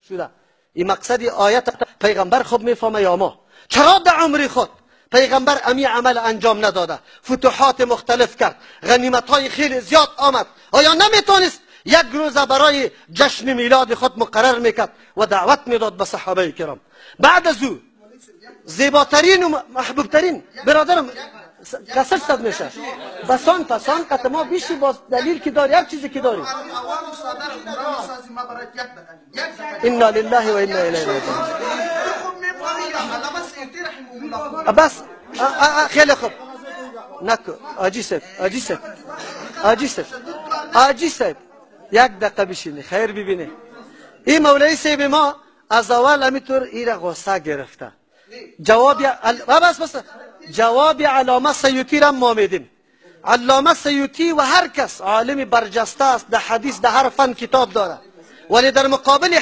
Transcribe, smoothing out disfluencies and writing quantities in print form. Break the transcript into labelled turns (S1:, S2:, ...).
S1: شده. این مقصد آیت پیغمبر خوب میفهمه یا ما؟ چرا در عمر خود پیغمبر امی عمل انجام نداده؟ فتوحات مختلف کرد، غنیمت های خیلی زیاد آمد. آیا نمیتونست یک روز برای جشن میلاد خود مقرر میکرد و دعوت میداد به صحابه کرام؟ بعد از او زیباترین و محبوبترین برادرم کسر صد میشه بسان پسان قط ما بیشی باز دلیل که داری، یک چیزی که داری. انا لله و انا الیه راجعون. بس خیلی خوب نکو آجی صاحب، آجی صاحب، آجی صاحب، آجی صاحب، یک دقیقه بشینی خیر ببینی. این مولوی صاحب ما از اول همیطور ایره غصه گرفته. جواب بس بس جواب علامه سیوطی را ما میدیم. علامه سیوطی و هر کس عالم برجسته است، در حدیث در هر فن کتاب داره، ولی در مقابل